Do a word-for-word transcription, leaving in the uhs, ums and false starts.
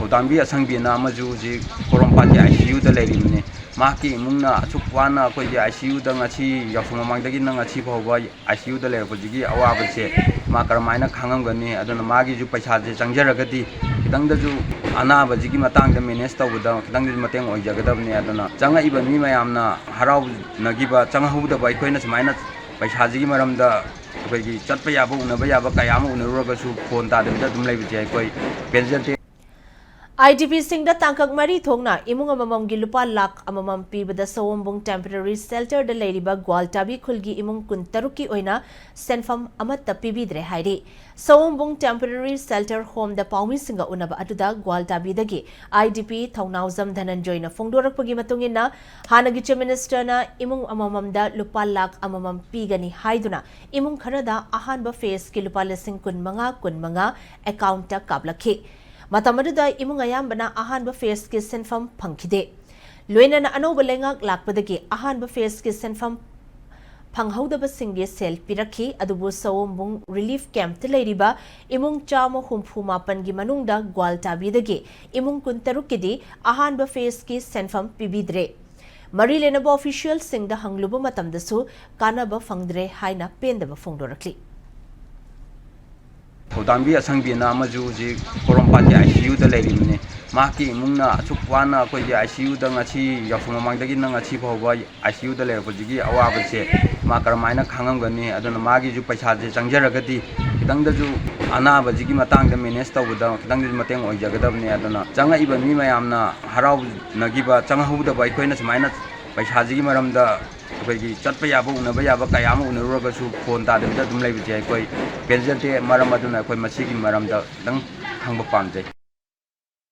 ꯊꯧꯗꯥꯝꯕꯤ ꯑꯁꯪꯕꯤꯅ ꯑꯃꯁꯨ ꯍꯧꯖꯤꯛ ꯄꯣꯔꯣꯝꯄꯥꯠꯀꯤ I C ꯌꯨꯗ ꯂꯩꯔꯤꯕꯅꯤ꯫ ꯃꯍꯥꯛꯀꯤ ꯏꯃꯨꯡꯅ ꯑꯁꯨꯛ ꯋꯥꯅ ꯑꯩꯈꯣꯏꯒꯤ ꯑꯥꯏ ꯁꯤ ꯌꯨꯗ ꯉꯁꯤ ꯌꯥꯎꯁꯪ ꯃꯃꯥꯡꯗꯒꯤꯅ ꯉꯁꯤ ꯐꯥꯎꯕ ꯑꯥꯏ ꯁꯤ ꯌꯨꯗ ꯂꯩꯔꯛꯄꯁꯤꯒꯤ ꯑꯋꯥꯕꯁꯦ ꯃꯥ ꯀꯔꯝꯍꯥꯏꯅ ꯈꯥꯡꯉꯝꯒꯅꯤ? ꯑꯗꯨꯅ ꯃꯥꯒꯤꯁꯨ ꯄꯩꯁꯥꯁꯦ ꯆꯪꯖꯔꯒꯗꯤ ꯈꯤꯇꯪꯗꯁꯨ ꯑꯅꯥꯕꯁꯤꯒꯤ ꯃꯇꯥꯡꯗ ꯃꯦꯅꯦꯖ ꯇꯧꯕꯗ ꯈꯤꯇꯪꯗꯁꯨ ꯃꯇꯦꯡ ꯑꯣꯏꯖꯒꯗꯕꯅꯤ꯫ ꯑꯗꯨꯅ ꯆꯪꯉꯛꯏꯕ ꯃꯤ ꯃꯌꯥꯝꯅ ꯍꯔꯥꯎꯅꯈꯤꯕ, ꯆꯪꯍꯧꯗꯕ ꯑꯩꯈꯣꯏꯅ ꯁꯨꯃꯥꯏꯅ ꯄꯩꯁꯥꯁꯤꯒꯤ ꯃꯔꯝꯗ ꯑꯩꯈꯣꯏꯒꯤ ꯆꯠꯄ ꯌꯥꯕ, ꯎꯅꯕ ꯌꯥꯕ ꯀꯌꯥ ꯑꯃ ꯎꯅꯔꯨꯔꯒꯁꯨ ꯐꯣꯟ ꯇꯥꯗꯕꯤꯗ ꯑꯗꯨꯝ ꯂꯩꯕꯁꯦ ꯑꯩꯈꯣꯏ ꯄꯦꯟꯖꯗꯦ꯫ ꯑꯥꯏ ꯗꯤ ꯄꯤꯁꯤꯡꯗ ꯇꯥꯡꯀꯛ ꯃꯔꯤ ꯊꯣꯛꯅ ꯏꯃꯨꯡ ꯑꯃꯃꯝꯒꯤ ꯂꯨꯄꯥ ꯂꯥꯈ ꯑꯃꯃꯝ ꯄꯤꯕꯗ ꯁꯑꯣꯝꯕꯨꯡ ꯇꯦꯝꯄꯔꯦꯔꯤ ꯁꯦꯜꯇꯔꯗ ꯂꯩꯔꯤꯕ ꯒ꯭ꯋꯥꯜꯇꯥꯕꯤ ꯈꯨꯜꯒꯤ ꯏꯃꯨꯡ ꯀꯨꯟꯇꯔꯨꯛꯀꯤ ꯑꯣꯏꯅ ꯁꯦꯟꯐꯝ ꯑꯃꯠꯇ ꯄꯤꯕꯤꯗ꯭ꯔꯦ ꯍꯥꯏꯔꯤ꯫ ꯁꯑꯣꯝꯕꯨꯡ ꯇꯦꯝꯄꯔꯦꯔꯤ ꯁꯦꯜꯇꯔ ꯍꯣꯝꯗ ꯄꯥꯎꯃꯤꯁꯤꯡꯒ ꯎꯅꯕ ꯑꯗꯨꯗ ꯒ꯭ꯋꯥꯜꯇꯥꯕꯤꯗꯒꯤ ꯑꯥꯏ ꯗꯤ ꯄꯤ ꯊꯧꯅꯥꯎꯖꯝ ꯙꯅꯟꯖꯣꯏꯅ ꯐꯣꯡꯗꯣꯔꯛꯄꯒꯤ ꯃꯇꯨꯡ ꯏꯟꯅ, ꯍꯥꯟꯅꯒꯤ ꯆꯤꯐ ꯃꯤꯅꯤꯁꯇꯔꯅ ꯏꯃꯨꯡ ꯑꯃꯃꯝꯗ ꯂꯨꯄꯥ ꯂꯥꯈ ꯑꯃꯃꯝ ꯄꯤꯒꯅꯤ ꯍꯥꯏꯗꯨꯅ ꯏꯃꯨꯡ ꯈꯔꯗ ꯑꯍꯥꯟꯕ ꯐꯦꯖꯀꯤ ꯂꯨꯄꯥ ꯂꯤꯁꯤꯡ ꯀꯨꯟꯃꯉꯥ ꯀꯨꯟꯃꯉꯥ ꯑꯦꯀꯥꯎꯟꯠꯇ ꯀꯥꯞꯂꯛꯈꯤ꯫ ꯃꯇꯝ ꯑꯗꯨꯗ ꯏꯃꯨꯡ ꯑꯌꯥꯝꯕꯅ ꯑꯍꯥꯟꯕ ꯐꯦꯖꯀꯤ ꯁꯦꯟꯐꯝ ꯐꯪꯈꯤꯗꯦ꯫ ꯂꯣꯏꯅꯅ ꯑꯅꯧꯕ ꯂꯩꯉꯥꯛ ꯂꯥꯛꯄꯗꯒꯤ ꯑꯍꯥꯟꯕ ꯐꯦꯖꯀꯤ ꯁꯦꯟꯐꯝ ꯐꯪꯍꯧꯗꯕꯁꯤꯡꯒꯤ ꯁꯦꯜ ꯄꯤꯔꯛꯈꯤ꯫ ꯑꯗꯨꯕꯨ ꯁꯑꯣꯝꯕꯨꯡ ꯔꯤꯂꯤꯐ ꯀꯦꯝꯞꯇ ꯂꯩꯔꯤꯕ ꯏꯃꯨꯡ ꯆꯥꯝꯃ ꯍꯨꯝꯐꯨ ꯃꯥꯄꯟꯒꯤ ꯃꯅꯨꯡꯗ ꯒ꯭ꯋꯥꯜꯇꯥꯕꯤꯗꯒꯤ ꯏꯃꯨꯡ ꯀꯨꯟꯇꯔꯨꯛꯀꯤꯗꯤ ꯑꯍꯥꯟꯕ ꯐꯦꯖꯀꯤ ꯁꯦꯟꯐꯝ ꯄꯤꯕꯤꯗ꯭ꯔꯦ꯫ ꯃꯔꯤ ꯂꯩꯅꯕ ꯑꯣꯐꯤꯁꯤꯌꯦꯜꯁꯤꯡꯗ ꯍꯪꯂꯨꯕ ꯃꯇꯝꯗꯁꯨ ꯀꯥꯟꯅꯕ ꯐꯪꯗ꯭ꯔꯦ ꯍꯥꯏꯅ ꯄꯦꯟꯗꯕ ꯐꯣꯡꯗꯣꯔꯛꯂꯤ꯫ ꯊꯧꯗꯥꯝꯕꯤ ꯑꯁꯪꯕꯤꯅ ꯑꯃꯁꯨ ꯍꯧꯖꯤꯛ ꯄꯣꯔꯣꯝꯄꯥꯠꯀꯤ ꯑꯥꯏ ꯁꯤ ꯌꯨꯗ ꯂꯩꯔꯤꯕꯅꯤ꯫ ꯃꯍꯥꯛꯀꯤ ꯏꯃꯨꯡꯅ ꯑꯁꯨꯛ ꯋꯥꯅ ꯑꯩꯈꯣꯏꯒꯤ ꯑꯥꯏ ꯁꯤ ꯌꯨꯗ ꯉꯁꯤ ꯌꯥꯎꯁꯪ ꯃꯃꯥꯡꯗꯒꯤꯅ ꯉꯁꯤ ꯐꯥꯎꯕ ꯑꯥꯏ ꯁꯤ ꯌꯨꯗ ꯂꯩꯔꯛꯄꯁꯤꯒꯤ ꯑꯋꯥꯕꯁꯦ ꯃꯥ ꯀꯔꯝꯍꯥꯏꯅ ꯈꯥꯡꯉꯝꯒꯅꯤ? ꯑꯗꯨꯅ ꯃꯥꯒꯤꯁꯨ ꯄꯩꯁꯥꯁꯦ ꯆꯪꯖꯔꯒꯗꯤ ꯈꯤꯇꯪꯗꯁꯨ ꯑꯅꯥꯕꯁꯤꯒꯤ ꯃꯇꯥꯡꯗ ꯃꯦꯅꯦꯖ ꯇꯧꯕꯗ ꯈꯤꯇꯪꯗꯁꯨ ꯃꯇꯦꯡ ꯑꯣꯏꯖꯒꯗꯕꯅꯤ꯫ ꯑꯗꯨꯅ ꯆꯪꯉꯛꯏꯕ ꯃꯤ ꯃꯌꯥꯝꯅ ꯍꯔꯥꯎꯅꯈꯤꯕ, ꯆꯪꯍꯧꯗꯕ ꯑꯩꯈꯣꯏꯅ ꯁꯨꯃꯥꯏꯅ ꯄꯩꯁꯥꯁꯤꯒꯤ ꯃꯔꯝꯗ ꯑꯩꯈꯣꯏꯒꯤ ꯆꯠꯄ ꯌꯥꯕ, ꯎꯅꯕ ꯌꯥꯕ ꯀꯌꯥ ꯑꯃ ꯎꯅꯔꯨꯔꯒꯁꯨ ꯐꯣꯟ ꯇꯥꯗꯕꯤꯗ ꯑꯗꯨꯝ ꯂꯩꯕꯁꯦ ꯑꯩꯈꯣꯏ ꯄꯦꯟꯖꯗꯦ꯫ ꯃꯔꯝ ꯑꯗꯨꯅ ꯑꯩꯈꯣꯏ ꯃꯁꯤꯒꯤ ꯃꯔꯝꯗ ꯈꯤꯇꯪ ꯈꯪꯕ ꯄꯥꯝꯖꯩ꯫